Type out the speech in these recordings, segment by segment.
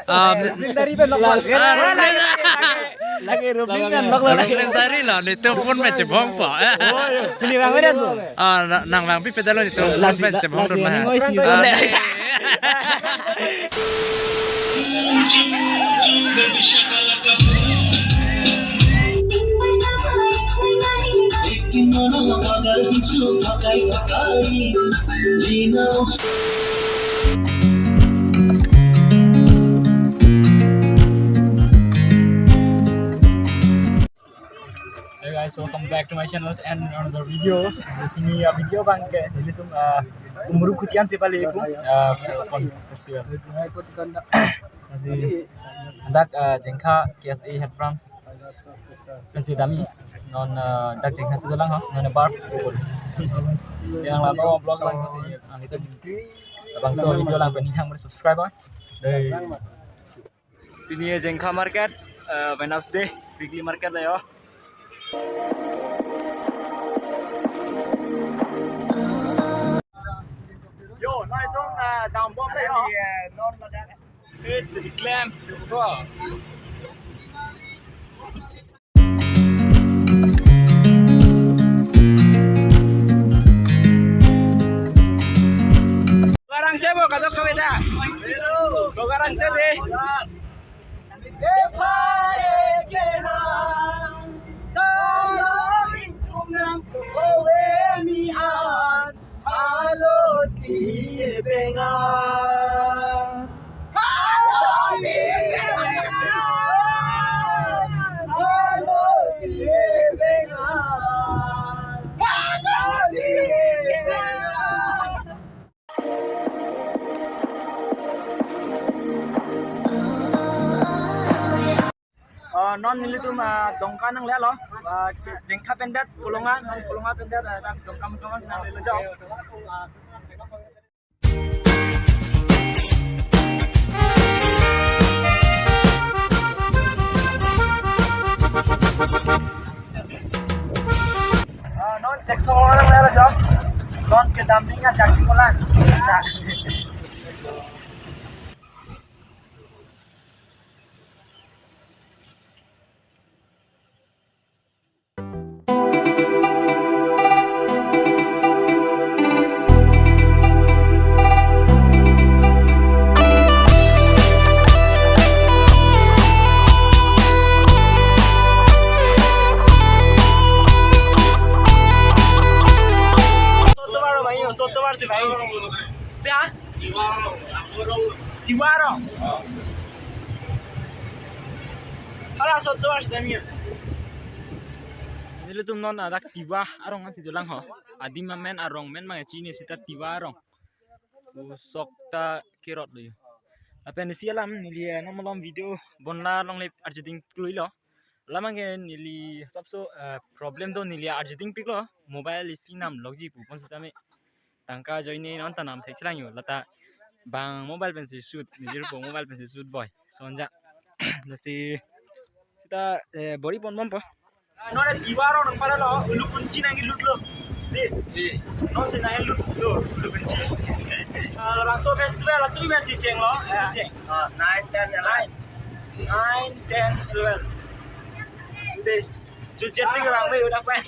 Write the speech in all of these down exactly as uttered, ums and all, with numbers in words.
Ah, Roblingdari pen nok lagi. Ah, Roblingdari. Lagi Roblingdari pen nok lagi. Roblingdari lo, nelitum phone pen chebong po. Oh, iya. Pini bang mana tu? Ah, na-, nang bang pi pedalo nelitum phone pen chebong tu mah. Ah, Hey guys, welcome back to my channel and another video. Jadi pini a video abang ke, nelitum, ah, Umru Khutian si pali pu, ah, Festival. Lasi ladak, ah, Jengkha K S A head branch pensi dami non, ah, dak Jengkha si dolang ho, non bar. Yang lama vlog lang si nanglitum labangso video lang pen hang subscribe. Dei. Pini Jengkha market, ah, Wednesday, weekly market lo yo. Yo, nelitum, ah, dambom lo yo. Hit, reclaim. Garang sebo kadok kaweta. Garang sede. Ah, non nelitum, ah, Dongka nanglelo, ah, Jengkha pendet, Kolonga, non Kolonga pendet, ah, Dongka Dongka nanglelo jo. Ah, non Jengkha nanglelo jo. Non kedam ding a jaki molan. Sotobar bhai, sotobar si bhai. Kya? Tiwa Arong. Hala sotobar si damia. Nelitum non ladak Tiwa Arong ansi dolang ho. Adim amen arong amen mang chini seta Tiwa Arong. Pusok ta kerot lo yo. Lapen isi alam neli, eh, non malom video bonla longle arjuding klui lo. Alam abang ke neli sabso, eh, problem do neli arjuding piklo. Mobile isi nam logji pu pon sitame tangka ajoine non ta nam theklang yo. Lata bang mobile pensi shoot, neli po mobile pensi shoot boy. Sonja. Lasi seta, eh, bor-i ponbom po. Ah, non Tiwa Arong nangpala lo, Ulukunchi nangkelut lo. Di. Di. Non si nangkelut lo, Ulukunchi. Ah, labangso festival atu men si cheng lo, eh, cheng. Ah, nine, ten, eleven. Nine, ten, twelve. Two days. Chujet ni kerang me udah pen.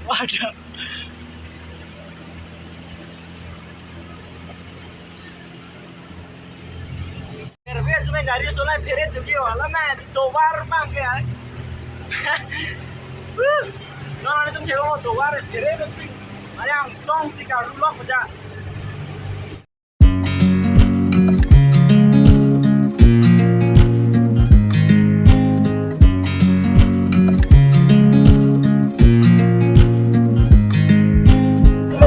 Waduh. Pherve tum gari solai phere tu kyo, alam na tovar mang ke ai. Huh. Non nelitum chego tovar phere tu. Ayang song si karulok ja.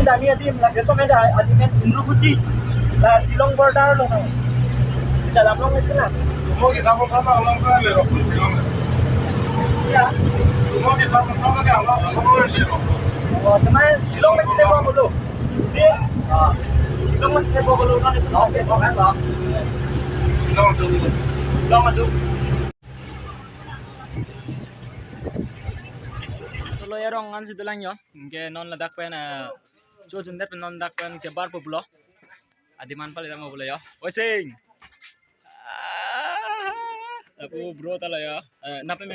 Dani adim la keso meda adim en Umru Khuti la Shillong border lo no. Dalam long itu na. Sumo kita mau apa, orang kan lero Shillong. Ya. Sumo kita mau apa, orang kan lero. Oh, teman Shillong macam apa dulu? Di, ah, Shillong masih ada bolu kan itu. Oke, oke, oke. Shillong tu. Shillong tu. Lo arong ansi dolang yo. Anke non ladak pen, eh, cho jundet pen non dak pen kebar po pulo. Adiman pali dam pulo yo. Oi sing. Ah, lapu bro ta lo yo. Eh, nap me?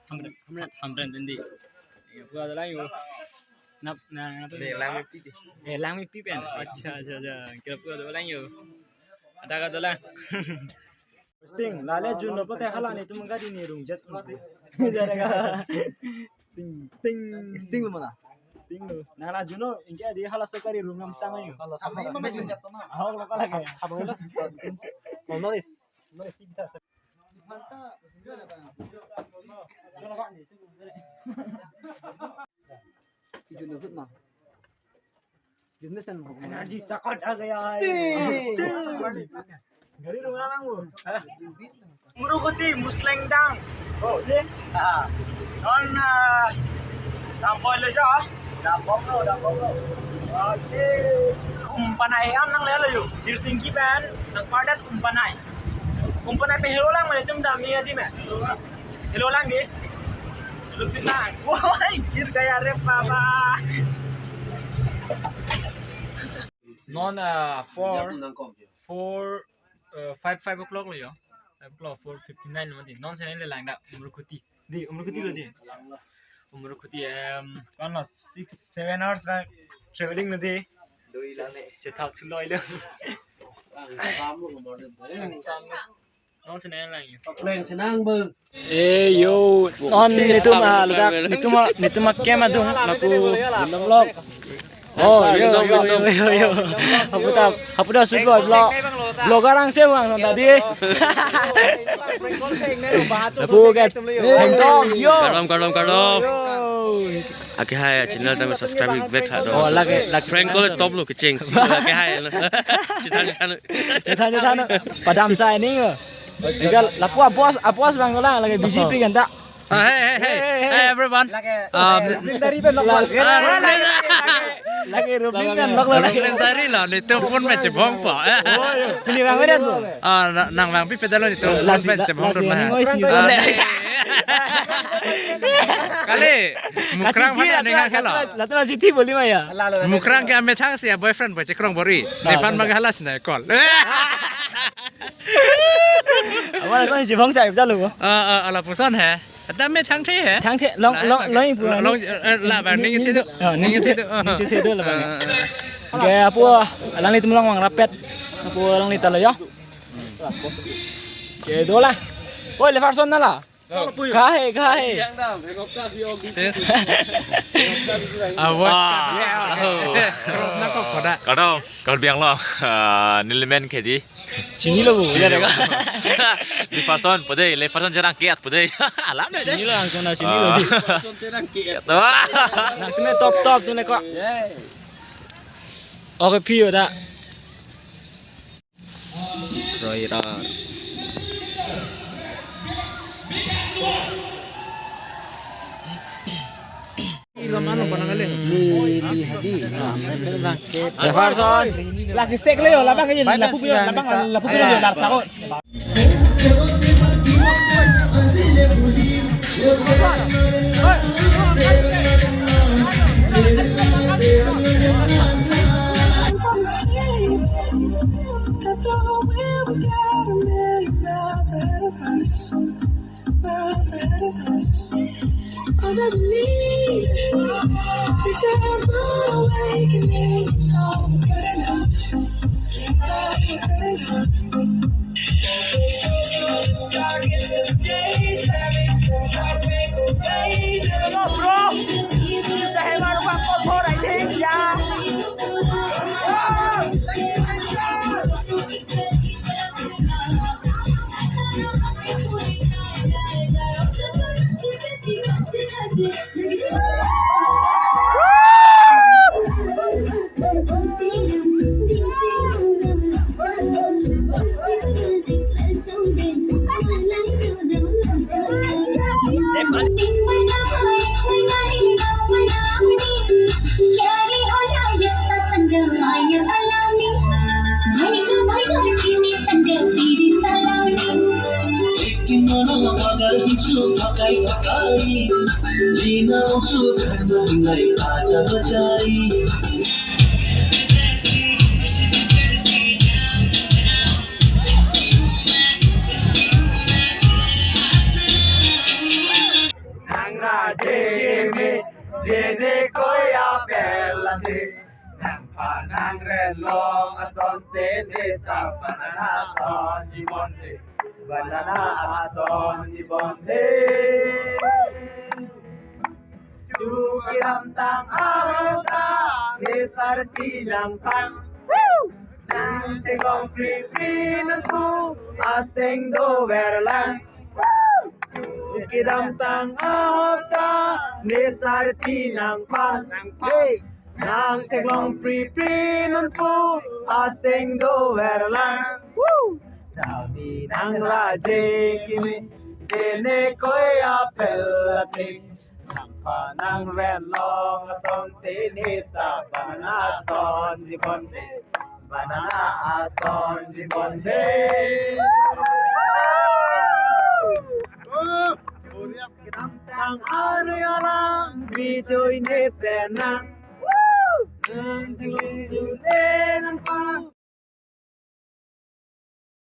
Hamren. Hamren. Hamren Tindi. Yo, pulo dolang yo. Nap, na, nap me? Langmepi. Eh, Langmepi pen. Accha, accha, accha. Kira pulo dolang yo. Ada ka dolang. Sting, lale jun lo pote hala netum gari ni rung jet. Sting, Sting. Sting lo mana? Sting lo. Nang la jun lo, anke adi hala so gari rung nam tang ayo. Hala so gari. Ahok lo kala ke. Abang lo. Noise. Noise kita. Jun lo hut ma. Jun mesen ma. Energy takot a gaya hai. Sting. Gari rung lang mo. Umrukuti, Muslengdang. Oh, ye? Ah. Non, ah, dampoi lo jo. Dampoi lo, dampoi lo. Okay. Umpanai an nanglelo yo. Dirsingki pen, nang padat Umpanai. Umpanai pen helo lang mo, netum dam ni adi me. Helo lang di. Helo lang. Woi, gir gaya re baba. Non, ah, four, four, uh, five, five o'clock lo yo. Five o'clock, four fifty-nine lo mati. Non sene le lang dak Umrukuti. Di, Umrukuti lo di. Umrukuti, em, kan lo six, seven hours na traveling lo di. Doi lang ne. Chetha thu loi lo. Sam lo. Non sene lang yo. Pleng senang bang. Eh, yo, non netum, ah, ladak netum, netum a camp adung lapu Vlog. Oh, yo, yo, yo, yo, yo. Hapu ta, hapu ta shoot lo vlog. Vlogger angse bang non tadi. Lapu ke. Hengdong, yo. Kardom, kardom, kardom. Yo. Ake hai channel tame subscribe back tha do. Oh, lake, lake. Prank call top lo kecheng si. Ake hai. Chethan, chethan. Chethan, chethan. Padam sa ini yo. Ika lapu a boss, a boss bang lo lang lake B J P kan ta. Ah, hey, hey, hey, hey, everyone. Lake, um, lake, Rubin Dari pen lok lok. Ah, Rubin. Lake Rubin kan lok lok. Rubin Dari lo, netum phone me chebong po. Oh, yo. Pini bang mana tu? Ah, na-, nang bang pi pedalo netum phone me chebong tu na. Lasi, lasi, lasi, ah, lasi. Kali, Mukrang mana nengang helo? Latu masih ti boli maya. Mukrang ke amethang si boyfriend boy chekrong bori. Nephan mang halas na call. Awa lason chibong sai bjalo bo. Ah, ah, ala puson he. Tame thangthe he. Thangthe, long, long, long ipu. Long, eh, la bang ning chedu. Oh, ning chedu. Ning chedu la bang. Ah, ah, ah. Ke apo, alanglitum long mang rapet. Apo alangli ta lo yo. Ke dola. Oi, Lefarson na la. Kahe, kahe. Ses. Awas. Ah, oh. Rop na kok koda. Kardom, Karbi Anglong. Ah, nelimen kedi. Chinilo bu, ya deka. Lefarson pode, Lefarson jarang kiat pode. Alam deh. Chinilo ang kona chinilo di. Lefarson jarang kiat. Tuh. Nangtum top top tu neko. Okay, pio da. Roirar. Lefarson. Lagi sek le yo, labang aja, lapu yo, labang, lapu yo, lar tako. Hello, bro. This is the Hemar Wangkol Bor, I think. Yeah. Linau chu khanang nai aja bajai. Nangra jeme, jene koi apel ate. Nangphan nangren long asonte neta banana ason jibonde. Banana ason jibonde. Chu kedamtang arota, ne sarti nangphan. Nangtheklong pripri nangpu, aseng doverlang. Chu kedamtang arota, ne sarti nangphan. Hey! Nangtheklong pripri nangpu, aseng doverlang. Woo! Sami nangra jeme, jene koi apel ate. Nangphan nangren long asonte neta banana ason jibonde. Banana ason jibonde. Kedamtang aroi alang bijoi ne penang. Nangtheklong ne nangphan,